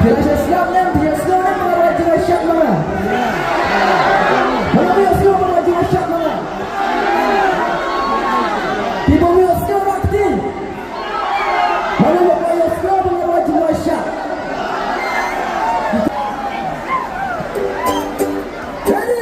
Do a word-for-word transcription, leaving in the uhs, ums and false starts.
Phi ïohsngew ne, phi ïohsngew ne ba nga rwai jingrwai shat ma nga? Phi ïohsngew ba nga rwai jingrwai shat ma nga? Phi ba phi ïohsngew ba kti. Phi ba phi ïohsngew ba nga rwai jingrwai shat. Ready?